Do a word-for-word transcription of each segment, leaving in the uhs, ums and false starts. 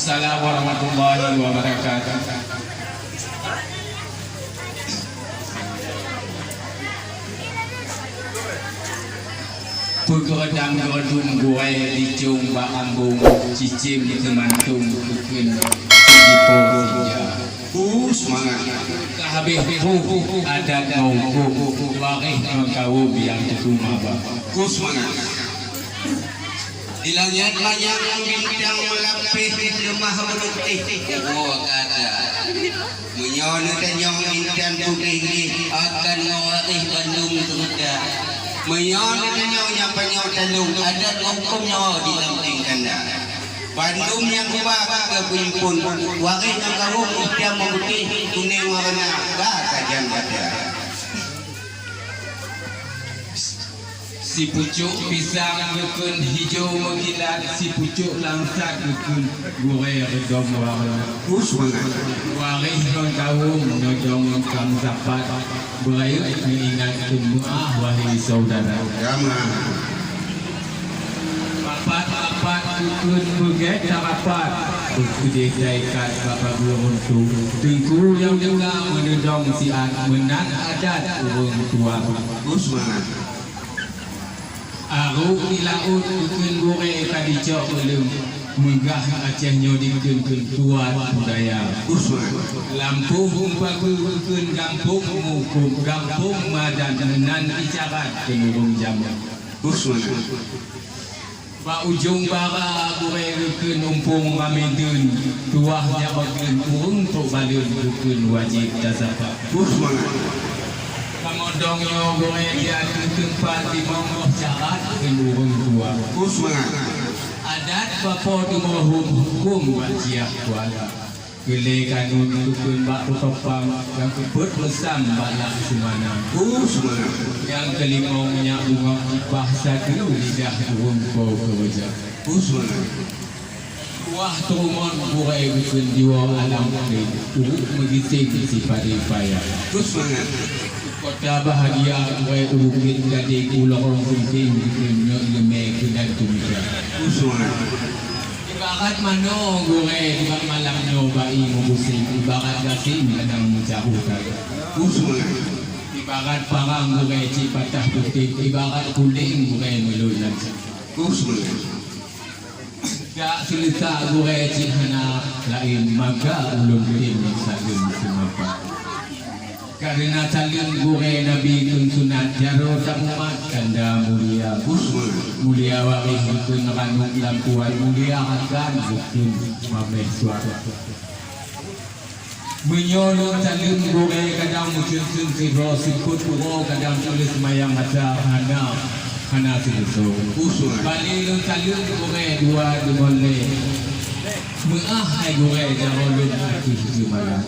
Assalamualaikum warahmatullahi wabarakatuh. Peugeudang-geudong gurée licong bak ambong, cicém di teumantong keukeuen sijipo sija. Uh, seumangat. Ka habéh peuh adat ngon hukôm, waréh ngon kawôm nyang teupeumaba. Uh, seumangat. Di langét manyang bintang meulapéh, leumah meureuteh. Oh, ka that. Meunyoe neutanyong intan putéh jih, akan ngon waréh bandum teumeuda. Meunyoe neutanyong nyan panyang talong, adat ngon hukôm nyoe di sampéng kanda. Bandum nyang kuba ka kuimpon, waréh nyang kawôm itam meuputéh, kunéng warna, ka sajan gata. Sipucôk pisang geukheun hijô meukilat, sipucôk langsat geukheun gurée reudong warna. Us mangat. Waréh ngon kawôm neudong kam sapat, beurayeuk neuingat keu meu'ah, wahé syedara. Ya, meu'ah. Rapat-rapat geukheun beugét tarapat, beukeudeh taikat bak pageue runtu. Teungku nyang teuka meuneudong siat, meunan adat ureuëng tuha. Us mangat. Arok di laôt geukheun gurée ka jicok uleueng, meugah Aceh nyoe dikheun keu tuan budaya. Lampôh Umpagu geukheun gampông muphom, gampông madan, meunan isyarat keu ureuëng jameun. Bak ujong bara gurée geukheun umpung mamideuen, tuah nyang bageuen ureuëng trok baleuen geukheun wajéb tasapa. Kamoe dong nyoe gurée di ateueh teumpat limong boh syarat keu ureuëng tuha. Adat bak po teumeuhom, hukôm bak jiah kuala. Keulhèe kanun geukheun bak rukopang, nyang keupeuet reusam bak lak seumana. Nyang keulimong minyak bungong jipah sadeue lidah ureuëng po keureuja. Wah, teurumon gurée geukheun jiwoe alam keude, ureuëng meugiseng sipadé paya. Kota Bahagia gurée u Bukét Gadeng, u lorong Gunting geukheun nyoe leumé keunan tumita. Ibarat manoe gurée bak malam nyoe bai meubuseng, ibarat gasien kadang meucahu kayée. Ibarat parang gurée cit patah putéh, ibarat kuléng gurée meulôn lancang. Jak seuleusa gurée cit hana laén, maka ulôn tem saleuem seumapa. Kareuna saleuem gurée Nabi kheun sunat, jaroe tamumat kanda mulia. Mulia waréh geukheun ranub lam kuat, mulia rakan geukheun mamèh suara. Meunyoe lôn saleuem gurée kadang meuseun-seun sidroe, seupôt uroe kadang tuléh seumayang atra hana, hana sileusô. Balé lôn saleuem gurée dua deungon lé. Meu'ah hai gurée jaroe lôn ateueh jeumala.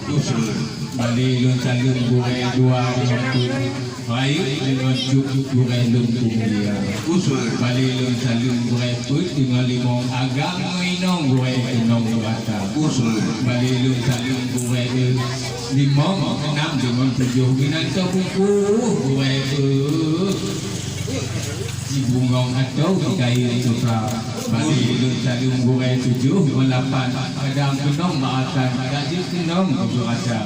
Balé lôn saleuem gurée dua deungon peuet, rayeuk deungon cut gurée lôn peumulia. Balé lôn saleuem gurée peuet deungon limong, agam ngon inong gurée keunong rata. Balé lôn saleuem gurée limong, keunam deungon tujoh, meunan cit bungkôh gurée peuet. Jibungong atau jikayée sutra. Balé lôn saleuem gurée tujoh ngon lapan, kadang keunong bak rakan, kadang jeuet keunong tujoh raja.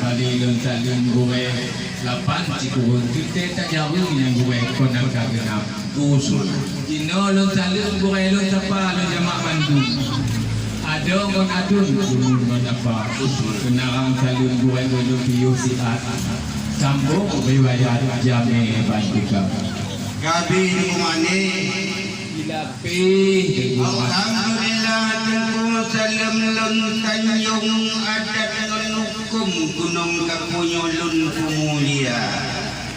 Balé lôn saleuem gurée lapan, cikureueng teuntée tajaweue nyang gurée kon angka geunap. Jinoe lôn saleuem gurée lôn sapa lôn jamak bandum. Adoe ngon aduen, ulôn ngon apa. Keunarang saleuem gurée lôn piôh siat. Sambông riwayat jamé ban tukang. Ka abéh Teungku Mané. Ilapéh Teungku Mané. Alhamdulillah, Teungku, saleuem lôn tanyong adat ngon hukôm gunong kampung nyoe lôn peumulia.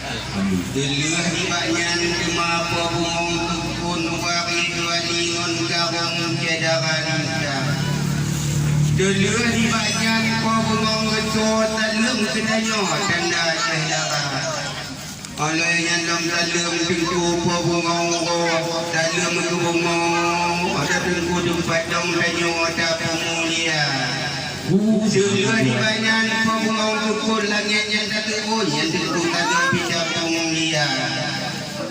Alhamdulillah. Teulheueh nibak nyan teuma Po Bungong Teungku Nuwari Tuali ngon Garong Syedara Lintah. Teulheueh nibak nyan Po Bungong Geuchô saleuem keu tanyoe tanda syedara. Óh lheueh nyan lôn saleuem Teungku Po Bungong Uroe, saleuem keu bumoe, Teungku teumpat dong tanyoe tapeumulia. Seulheueh nibak nyan Po Bungong Teungku Langét nyang tateupon, nyan Teungku tanyoe pih tapeumulia.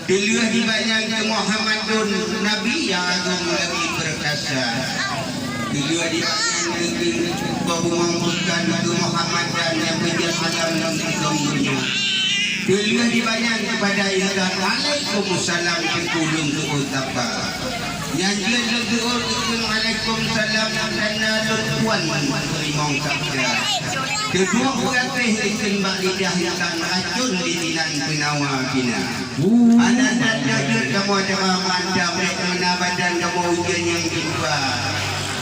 Teulheueh nibak nyan keu Muhammad Dun, Nabi nyang agong lagi peurkasa. Tujuan di bagian keu, keu, keu Muhammad dan yang menjadi alam dalam donya. Tujuan di bagian kepada insan, Waalaikumsalam, teukulung tu'u sapa. Nyang jeuet lôn tu'u, Waalaikumsalam, dan lôn tuan teurimong sabda. Keudua beurangkeh ikheun bak lidah insan, racun di sinan peunawa bina. Anak dan jeuet kamoe cara mantap, lé keuna badan kamoe ujeuen nyang jimpa.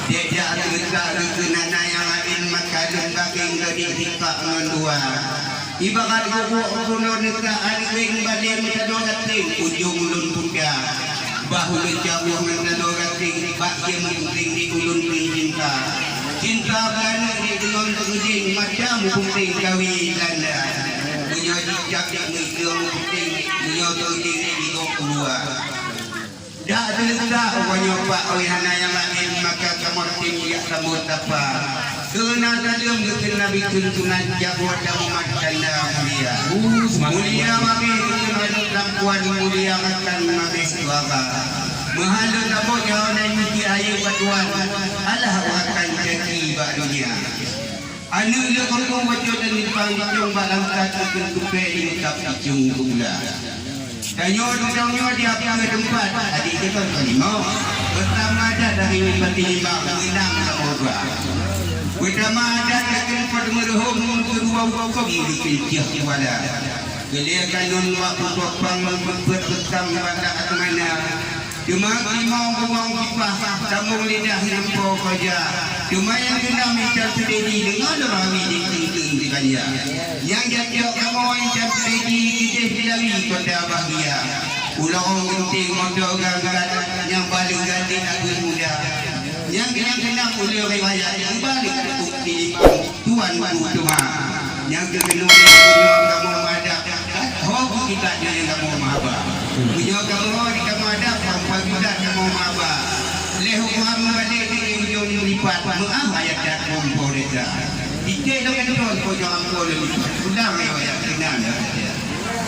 Dek jak teuka geukheun hana nyang laén, maka lôn bageng gadih sikak ngon dua. Ibarat gubuk bunoe neuka aneuk leng baleng meusadoe gaséng, ujong ulôn punda. Bah ulôn cabuh meusadoe gaséng, bak jeuem meuputéng di ulôn keu cinta. Cinta beulaneuk di deungon peugeudeng, macam meuputéng kawi Belanda. Meunyoe jicak jak meuideung meuputéng, meunyoe teuudeng di gob keuluwa. Dak teuletak uroe nyoe bak oi hana nyang laén, maka kamoe tem jak sambot sapa. Keuna saleuem geukheun Nabi tuntunan jagoe dan umat tanda mulia. Mulia mami geukheun ranup lampuan, mulia rakan mami suara. Meuhalo sabot nyawa nan nyuci ayeue batuan, alah rakan jaki bak dunia. Aneuk lé kampông bacut dan simpang licong bak langkat, geukheun tupèe di meutab licong geubula. Tanyoe dudoe nyoe di apui teumpat, adik jeuet kon lima. Beutama adat dari Bupati Limbang, meunang kamoe ba. Beutama adat geukheun pot meureuhom, keudua hukôm geukheun cah kuala. Geulée kanun bak putôh pang, beupeuet beukam bak dak ateueh mana. Teuma limong bungong kipah, sambong lidah nyang po koja. Teuma nyang keunam ican seudedi, deungoe lôn rawi di teung-teung di banja. Nyang jak-jak kamoe ican seudedi, keudeh Bidari kota bahgia. U lorong geunteng moto ganggat, nyang baleueng gandék ateueh muda. Nyang, nyang keunam ulée riwayat, nyang baleueng bukti limong. Tuan Guru teuma nyang geukeunoe nyoe kamoe meuadab, ho kita nyoe nyang kamoe meuhaba. Meunyoe kamoe di kamoe adab, bang pagidat kamoe meuhaba. Lheueh huköm balek di ujong lipat, meuah ayat dat bom po desa. Ite lom enton po jong ampo lom lipat. Pulang lewat ayat keunan.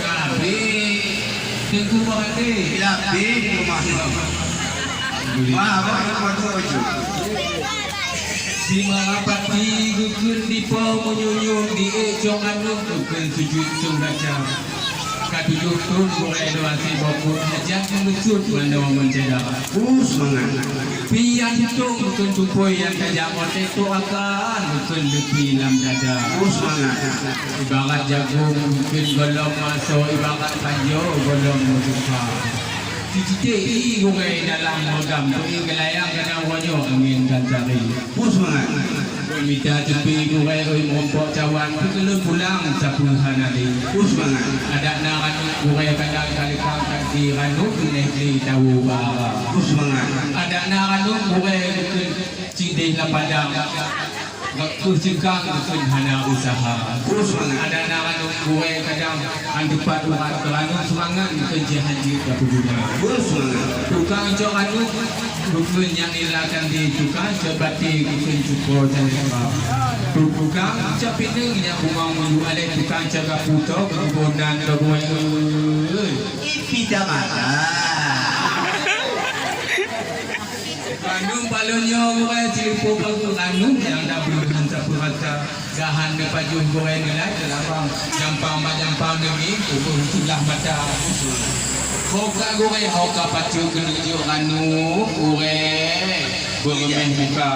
Tapi Teungku Mahathir. Tapi Teungku Mahathir. Wah, abang nak buat tu. Di Malapati geukheun dipo meunyunyueng, di ék cong aneuëk geukheun sujut cong gaca. Ka tujoh thon gurée lôn hase bokot, hajat meungeusut manoe meuncada. Uh, seumangat. Pi nyang tutong geukheun tupôi nyang tajak, watée tok akan geukheun leupi lam dada. Uh, seumangat. Ibarat jagong geukheun gohlom maso, ibarat panjoe gohlom meutuka. Cicité ié gurée dalam meugam, peuék geulayang keunan uroe nyoe angén dan sari. Pus mangat. Mita teupie gurée oi meurumpok cawan, peukeulon pulang sapeue hana lé. Pus mangat. Adak na ranub gurée kadang ka leukang takdi, ranub binéh lé tawoe bara. Pus mangat. Adak na ranub gurée geukheun cideh lam padang. Gak keuh ceuka geukheun hana useuha. Pus mangat. Adak na ranub gurée kadang han teupat urat keu ranub, seumangat geukheun jih hanjeuet tapeuguna. Pus mangat. Tukang cok ranub geukheun nyang nila kandi, tukang cok baté geukheun cupo dan leuka. Tukang cok pineung nyang bungong meunyu alek, tukang cok gapu to keubunan keubunan. Ipi tamata. Ranub palon nyoe gurée, silipôh bagoe ranub nyang dabeuh han sapeue rasa. Gahan neupajoh gurée neulai teulabang, jampang bak jampang neungieng, tuboh tulah mata. Ho ka gurée, ho ka pacut keuneuk jok ranub gurée. Beureumeh muka,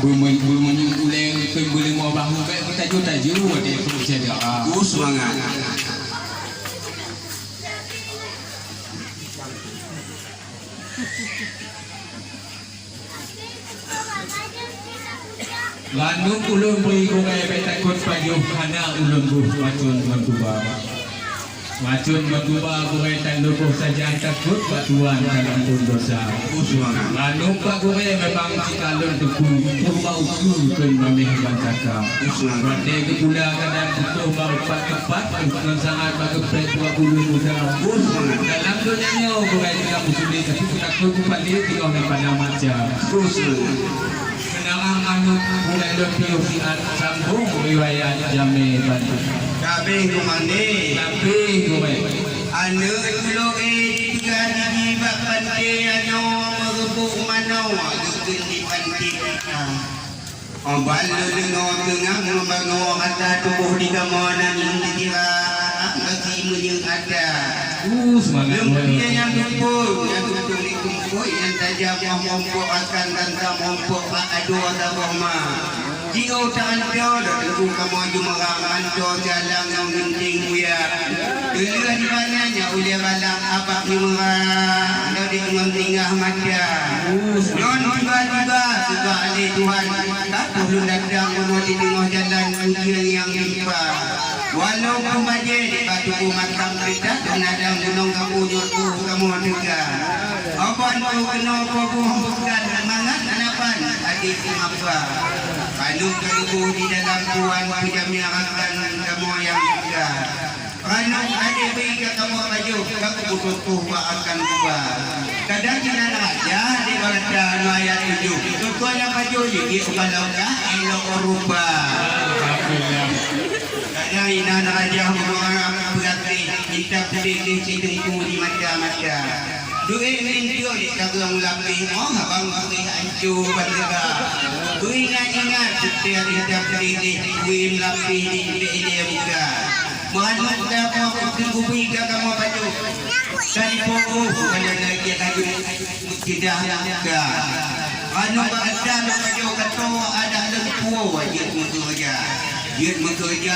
beume-, beumeunyueng ulée, keu beuleumo bahu, bék beutaju-taju watée keu syedara. Us mangat. Ranub ulôn bri gurée, bék takot pajoh, hana ulôn boh racun meutuba. Racun meutuba gurée tan lôn boh sajan, takot bak Tuhan tan ampôn dosa. Ranub bak gurée memang sikalon teupeu, purba ukeue keu mameh ban saka. Watée geupula kadang putôh bak pat teumpat, ngon saát bak geupék dua puluh muda. Dalam donya nyoe gurée tinggai meusulet, tapi takot kupalé tinggai daripada maca. Keunaran aneuëk gurée lôn piôh siat, sambong riwayat jamé bantu. Kabeh gumane. Kabeh gurée. Aneuëk tulok éh dipeugah gigi bak panté, nyoe meureubok manoe geukheun di panté. Ban lôn deungoe teungang meubangoe ata tuboh di kamoe nan nyan dikira, ah, bagi meunyeuk ata. Uh, semangat. Lôn pie nyang dumpok, nyang dumpok di kumpôi, nyang tajam ngon mumpok akan dan ka mumpok bak adoe saboh ma. Jiôh taanco lôn teungku kamoe jeumeurang, anco jalang ngon ginting buya. Teuleueh di bana nyak ulée balang abak jeumeurang, lodék ngon tingah mata. Ngon tiba-tiba teuka lé Tuhan, ka troh lôn datang bunoe di teungoh jalan ujeuen nyang timpa. Walaupun bajée di bak tuboh makam teuka, teunadang gunong kamoe nyoe tuboh kamoe teuka. Abon tu keunoe poh bukan mangat anapan adik mapa. Kanu keurubuh di dalam puan peujamé rakan kamoe nyang teuka. Ranub adik bri ka kamoe pajoh, ka kubutoh bak akan kuba. Kadang jinan raja di barata ngon ayat tujoh. Tutoe nyang pajoh jeuet ukalon ka elok rupa. Kadang inan raja meungarap beurati, intat putéh lé si teungku di mata-mata. Duek ngintu di tagong lapéh, oh abang putih anco bandera. Beuingat-ingat setiap intat putéh lé, bui lapéh di bek ilée buka. Meuhaneuet dapoe putri kubi ka kamoe pajoh. Dari poh kana lagée laju meuceudah muda. Anu bak ata lôn pajoh kato adak lôn puwoe jeuet meukeureuja. Jeuet meukeureuja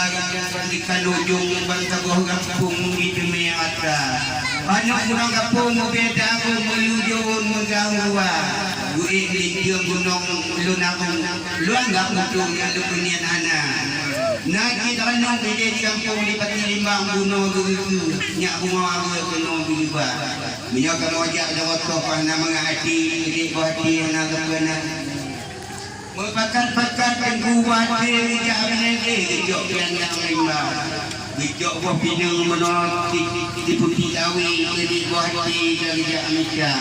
di kalojong ban saboh gampông di teumé ata. Anu ureuëng gampông mubeda aku meulujôn meugah rua. Duek linteung gunong lôn agong. Lôn anggab mutu nyang leupeuniet hana. Na cit ranub idéh di gampông di Pati Limbang bunoe geugeukeu, nyak bungoe aweue keunoe geuliba. Meunyoe kamoe jak lewat toh hana mangat até, idéh boh até hana geupeuna. Meupakat-pakat teungku boh até geujak binéh geucok pian nyang rimba. Geucok boh pineung meunoe di, di putik awi keu di boh até ka geujak mita.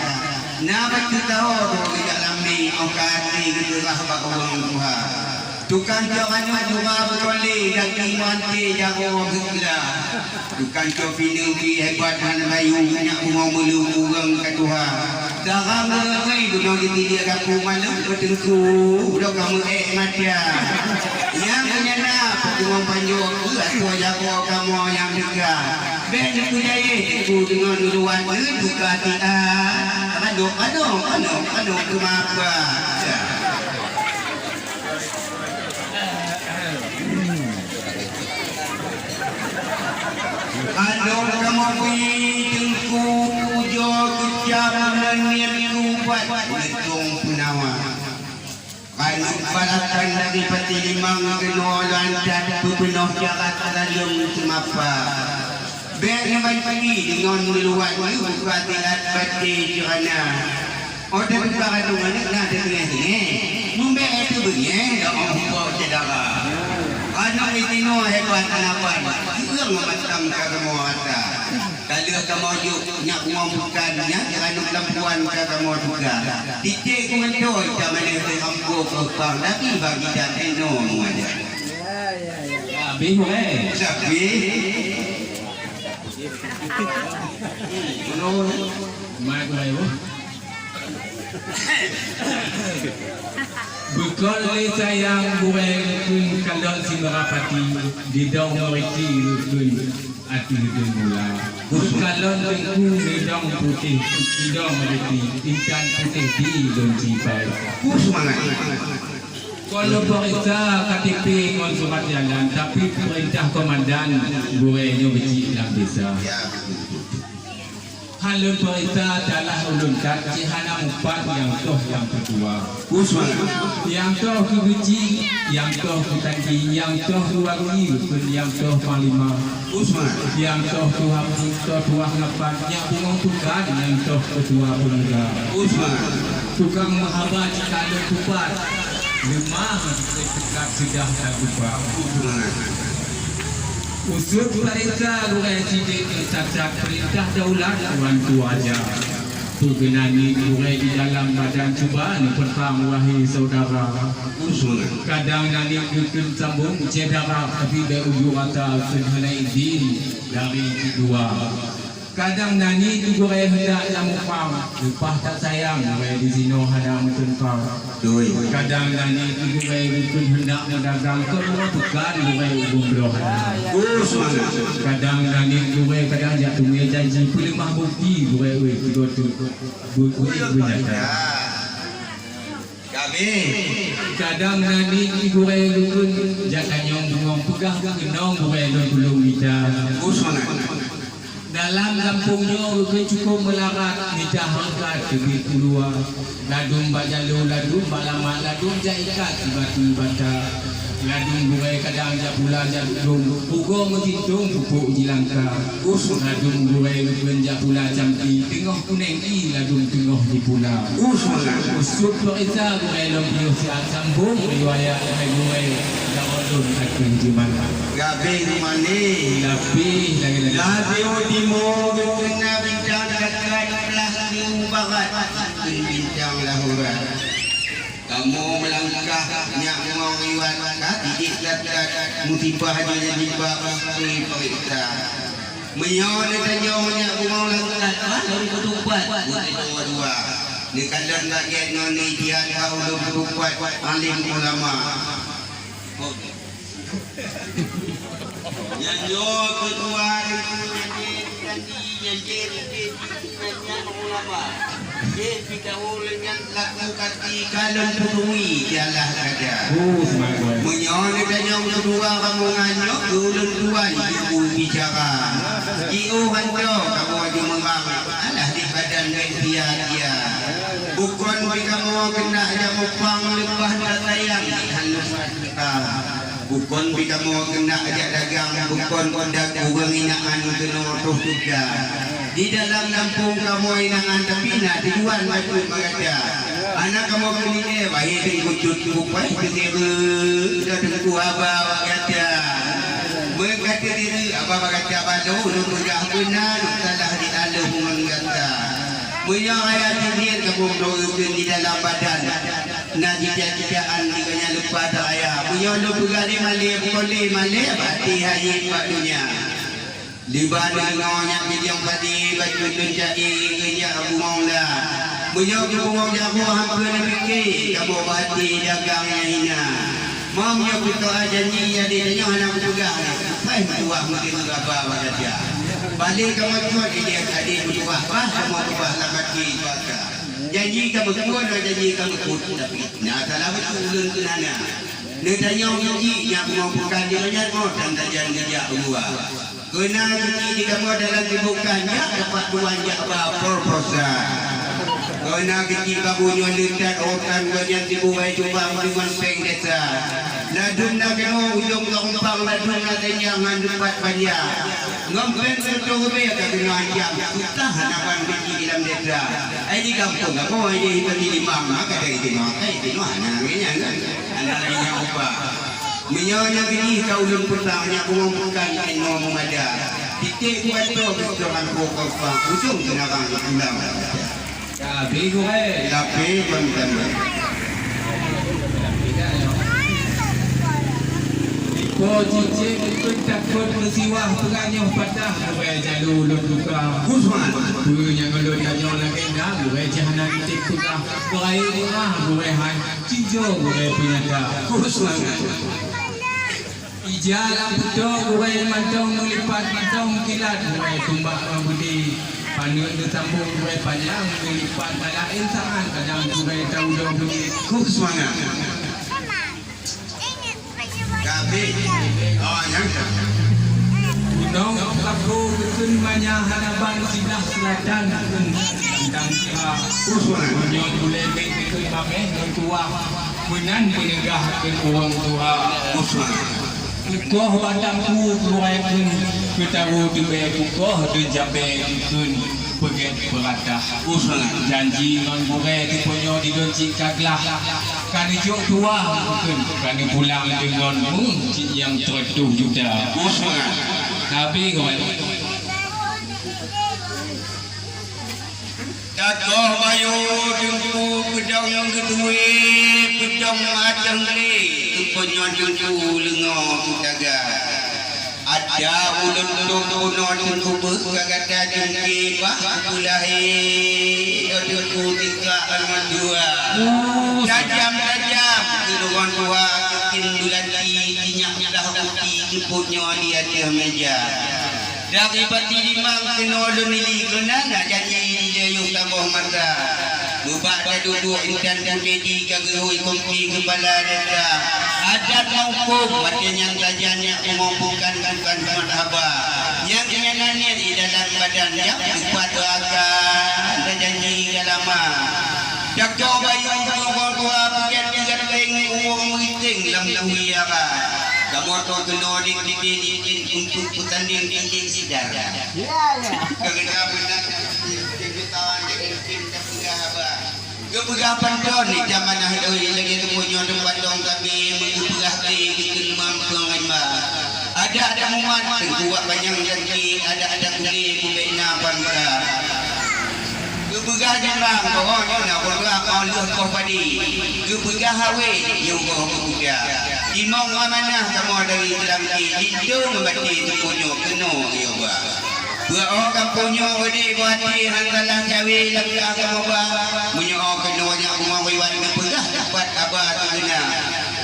Na bacut taho dua geujak lambé, óh ka até geuteurah bak ureuëng tuha. Tukang cok ranub jura beutolé, gaki meuanté jaroe geukeula. Tukang cok pineung pih hebat hana bayu, nyak bungoe meulu ureuëng ka tuha. Garang ngeureueng bunoe geutilie gapu malem beuteungku, udah ka meu-ék mata. Nyang meunyan na peuteumong panjoe keu atoe jaroe kamoe nyang teuga. Bék neupeujayé teungku deungon uluwan neutuka tiga. Aduh, aduh, aduh, aduh, keumapa? Adoe kamoe bri teungku ujoe keucam nan nyan ubat neutong peunawa. Ranub balakan dari Pati Limang keunoe lôn that peupeunoh jarat laleuem seumapa. Bék neuban pagi deungon meuluwat buka tilat batée ceurana. Oh teuka ranub aneuk na teukeungoh-keungoh. Mumbék teubeungéh lam umpok syedara. Ranub itinoe hebat anapan, siueng mantong ka kamoe rasa. Ka lheueh kamoe jok nyak bungoh bukan, nyak ranub lampuan ka kamoe tuka. Titék keumeuntoe ka manéh teuh ambo peupang, tapi bagi dan eno muaja. Habéh, eh. Habéh. Mai gulai boh. Beukol lé sayang gurée kheun kalon si Meurapati, didong meuriti kheun ateueh deungoe mula. Beukalon teungku didong putéh, didong meuriti, intan putéh di lôn sipai. Ku seumangat. Kon lôn peuriksa K T P ngon surat jalan, tapi peurintah komandan gurée nyoe beucit lam desa. Ya, betul, betul. Han lôn peuriksa talah ulôn that cit hana mupat nyang toh nyang peutua. Usman. Nyang toh keu beuci, nyang toh keu tandi, nyang toh keu wali, keu nyang toh panglima. Usman. Nyang toh tuha, toh tuha ngapan, nyang bungong tukan, nyang toh keutua peumuda. Usman. Tukang meuhaba jika lôn tupat, leumah jikeu tukat seudah tatupat. Usman. Usut paréksa gurée sidék meusaksat peurintah daulat wan tuaja. Peugeunan nit gurée di dalam badan cuba neupeutang wahé syedara. Kadang nan nit geukheun sambong syedara, tapi bak ujoe ata kheun hana idin dari sidua. Kadang na nit gurée handak lamupang, leupah that sayang gurée disinoe hana meuteumpa. Doi. Kadang na nit gurée geukheun handak meudagang, keu rumoh peukan gurée ubung bloe hana. Oh, seumangat. Kadang na nit gurée kadang jak teumé janji, peuleumah bukti gurée, oi, tigo tu. Bu-, bu-, bu-, nyata. Kami. Kadang na nit gurée geukheun jak tanyong bungong, peugah keunong gurée lôn tulông mita. Oh, seumangat. Dalam gampông nyoe geukheun cukôp meularat, mita hangkat teubiet u luwa. Ladôm bak jaloe, ladôm bak lamat, ladôm jak ikat di batu bata. Ladôm gurée kadang jak pula jak dum, pugoe meujintông pupuk jilangka. Ladôm gurée geukheun jak pula camti, teungoh kuneng ie ladôm teungoh jipula. Usut peuriksa gurée lom piôh siat, sambông riwayat gurée, gurée lam ulôn takheun jimat. Gabéh rumanè. Gabéh lagèe-lagèe. Lam timu geukheun na bintang, daklat blah timu barat geukheun bintang lahurat. Kamoe meulangkah nyak ngon riwat, ka tidik that-that, musibah jih nyan nibak ui peuriksa. Meunyoe neutanyong nyak bungong langkat, bah lôn keutupat, meukeudua-dua. Neukalon lagèe ngon neujak ka ulôn keutupat alim ulama. Nyan nyoe keudua, nyan nyan ulama. Jih pitahu lé nyan laku kati ka lôn peutui jalah kada. Oh, seumangat. Meunyoe neutanyong keudua rombongan nyoe, keu ulôn tuan jiôh bicara. Jiôh hanco kamoe jimeurang, alah di badan bèk sia-sia. Bukon pih kamoe keuneuk jak mupang leupah that sayang, hana leupat kita. Bukon pih kamoe keuneuk jak dagang, bukon kondak ureueng inaan keunoe toh teuga. Di dalam gampông kamoe inaan tapi na tujuan bacut bak gata. Hana kamoe keuneuk bahé teungku cut kupai teungeue, ka teungku haba bak gata. Meuka teungeue haba bak gata balo, lôn peugah beuna, lôn salah di aleuh ngon gata. Meunyoe ayah jih nyan kamoe bloe keu di dalam badan, na jijak-jijakan di gobnyan leupah that ayah. Meunyoe lôn peugah lé malèe, bukon lé malèe, bati hayé bak donya. Liban nyoe nyak bijong padi, bacut lôn cari, ngeujak bungong la. Meunyoe keu bungong jaroe, hampeue neupike, kamoe bati dagang nyang hina. Meunyoe peutoe janji nyang di tanyoe hana kupeugah lé, pai meutuwah meuteumé gaba bak gata. Balik kamoe cot ilèe tadi meutuwah, bah kamoe keubah lam até baka. Janji kamoe tuwoe, janji kamoe peubuet, tapi na salah beutôi ulôn keu hana. Neutanyong janji nyang beumoe bukan di nyan, oh, dan sajan geujak u luwa. Keunan geuci di kamoe dalam sibukan, jak dapat tuan jak ba proposal. Keunan geuci babu nyoe leutat, urusan gobnyan sibuk hai cubang deungon péng desa. Ladôm na keunoe ujong geurumpang, ladôm na tanyang ngon leupat panjang. Ngon péng seureutôh ribèe ka keunoe anjang, susah hana ban geuci di lam desa. Ai di gampông kamoe, ai di Bati Limang, maka dari tinoe, kai tinoe hana lagèe nyan kan. Hana lagèe nyan upah. Meunyoe nyang geujih ka ulôn peusang, nyak bungong bukan inoe meumada. Titék kubaco keu seudara po kong pang, ujong teunabang di pulang. Tapi gurèe. Tapi kon tanda. Ipo cicém ikôt takot meusiwah, peurangah nyoe patah, gurèe jalô lôn buka. Usman. Peue nyang ulôn tanyoe lagèe nyan, gurèe jih hana teupeugah. Gurèe murah, gurèe hai. Cijo gurèe peunyata. Khusus mangat. Ija lam putôk gurèe mantong meulipat, mantong kilat gurèe tumbak ngon beudé. Paneuk neusambong gurèe panyang meulipat, balaén saát kadang gurèe taudoe beudé. Khusus mangat. Tapi, oh, nyan ka. Gunong Sako geukheun manyang hana ban siblah seulatan geukheun bintang tiga. Usman. Meunyoe ulèe bèk geukheun mamèh ngon tuwah, meunan peuneugah keu ureueng tuha. Usman. Kukoh batang pu gurèe kheun, keu taru teubèe kukoh deuh jabèe geukheun. Peugèt peuratah. Usman. Janji ngon gurèe teupeunyoe di lôn cit ka glah. Ka neujok tuwah geukheun, ka neupulang deungon meuh cit nyang trôh tujoh juta. Usman. Tapi gurèe. Takoh bayu teungku, peudong nyang geutui, peudong ateueh lé, teupeunyoe teungku leungo kutaga. Até Ya ulôn tueng bunoe teungku beuh ka gata cungke bah beulahé, oh teungku tingkah ngon dua. Tajam-tajam keunoe tuha keukin beulati, inyak dah uti teupot nyoe di ateueh meja. Dari pati limang keunoe lôn ili keunan na janji di layuh saboh mata. Bubak taduduek intan putih di ka geuhôi kumpi keupala desa. Adat meuhukôm watèe nyan sajan nyak bumoe bukan, bukan buet haba. Nyang nyan na niet di dalam badan nyang teupat beuraka, tajanji ka lama. Cok bayu ureueng tuha pujan di gateng ureueng meuiténg lam tangui ara. Kamoe troh keunoe di, di, di, di, di, untuk peutandeng tinggeng sidara. Ya, ya. Karena beuna Geupeugah panton di jamanah doi lagèe teumpat nyoe teumpat dong kami meugeupeugah lé geukheun mampu rimba. Adak dan umat teungku wak panyang janji, adak dan gulé bubena bangsa. Geupeugah jimang bahwa nyoe na beurah mau lheueh koh padi. Geupeugah hawé nyoe goh geupeugah. Imong amanah kamoe dari Teulangki, linto ngon baté teungku nyoe keunoe nyoe bah. Beuo kampung nyoe udép beuhati, han salah cawé langkah kamoe ba. Meunyoe keunoe nyak bumoe riwat neupeugah teumpat haba teugeuna.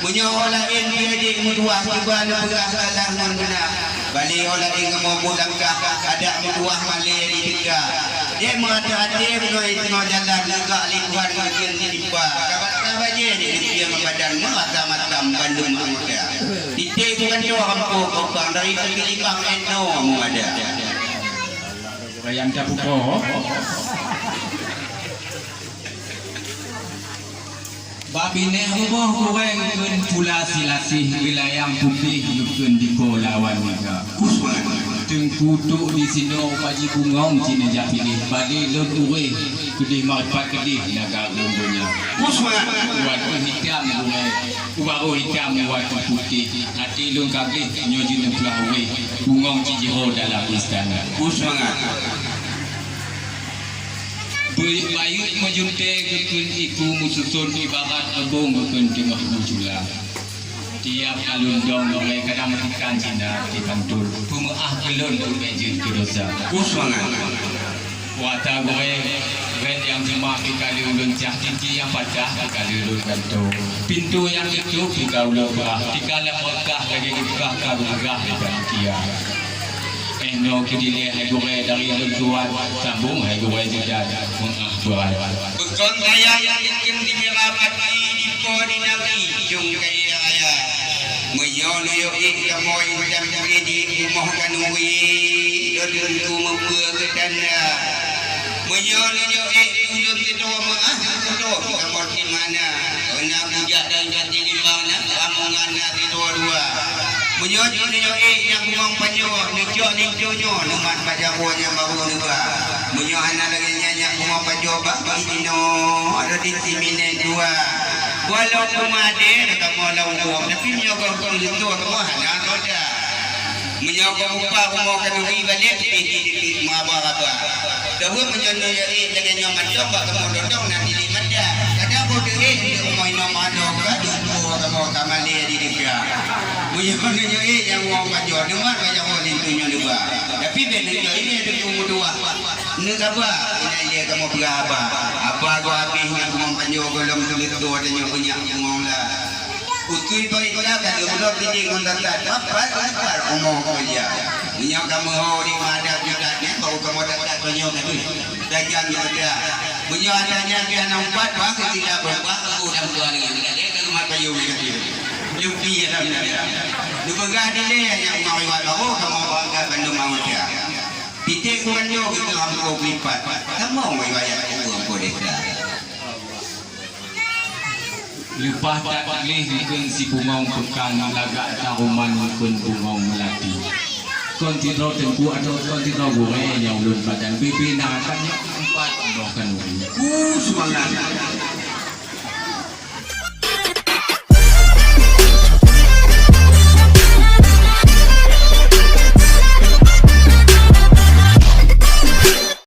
Meunyoe laén pih udép meutuwah cuba neupeugah salah ngon beuna. Balé laén kamoe buet langkah, adak meutuwah malée di teuka. Jeuet meuaté-até bunoe sinoe jalan, neugak lé Tuhan ujeuen di dipa. Kabat-kabat jih di neugui Ramadan meurasa matam bandum anggota. Titék bukan dua rampok kopang dari teumpat limang eno meuada. Bayang tapukoe. Bak binéh rumoh gurèe kheun pula silasih, geulayang putéh kheun diko lawan niga. Teungku tok disinoe paji bungong cit neujak piléh, padé lôn uréh keudéh mareufat keudéh naga lôn donya. Watèe hitam gurèe, u barô hitam watèe putéh. Até lôn ka gleh nyoe jeuet neupeugah wéh, bungong cit jiho dalam istana. Ku seumangat. Bayeuk-bayeuk meujeuntée geukheun iku meususon ibarat reubong geukheun teungoh meucula. Tiap alun dong lorée kadang meutikan cina tipantul. Peumeuáh keu lôn keu bék jeuet keu desya. Ku seumangat. Wata gurée, rét nyang seumah pih ka lheueh ulôn cah, titi nyang patah pih ka lheueh ulôn gantoe. Pintoe nyang teutueb pih ka ulôn beulah, tika lam Meukah lagée geukah ka geupeugah lé panitia. Éh noe keu dilée hai gurée dari lôn tuan, sambong hai gurée Zidan, meuáh beurai. Beukong kaya nyang dikeue di Mira Pati, di Po di Nabi, jong kayée raya. Meunyoe neuyue ék kamoe intan peureudi rumoh khanuri, lôn teungku meupeue keu tanda. Meunyoe neuyue ék ulôn sidroe meuáh, sidroe kamoe di mana? Keureuna kujak dan janji limong na, ramongan na sidroe dua. Meunyoe jih neuyue ék nyang bungong panjoe, neucok linto nyoe, neumat bak jaroe nyang barô neuba. Meunyoe hana lagée nyan nyang bungong panjoe, bak jinoe, ada di siminan dua. Walau peumadé kamoe lam uroe, tapi meunyoe gob keu linto kamoe hana soda. Meunyoe gob upat rumoh khanuri balek, pih jideutit meuraba-raba. Tapi meunyoe neuyue ék lagée nyoe mantong bak kamoe dodong na tilik mata. Kadang boh deuh ék di rumoh inong mano ka dupo kamoe ka malée di deuga. Meunyoe neuyue ék nyang rumoh pajoh, neumat bak jaroe linto nyoe neuba. Tapi bék neujak ilée teungku meutuwah. Neusaba, ina ilée kamoe peugah haba. Haba goh habéh nyang bungong panjoe gohlom teuleutô tanyoe beunyak bungong la. Utui peurintah ka lheueh bunoe sidéh ngon tatat, papat-papat rumoh keureuja. Meunyoe kamoe ho di madat jugat nyan, baru kamoe tatat tanyoe ka deuh. Dagang nyoe dah. Meunyoe ata nyan pih hana umpat, bah keu sila beubah, aku dan dua lagi. Lé ka rumah kayu ni kecil. Nyupi dalam nyan. Neupeugah dilée nyang mau iwat baru, kamoe bangga bandum mau dia. Titik kurang nyoe kita hampô lipat. Kamoe riwayat kubur hampô desa. Leupah that gleh geukheun si bungong peukang, lagak taroman geukheun bungong meulati. Kon sidroe teungku atau kon sidroe gurée nyang ulôn padan bibé na akan nyoe empat boh khanuri. Ku seumangat.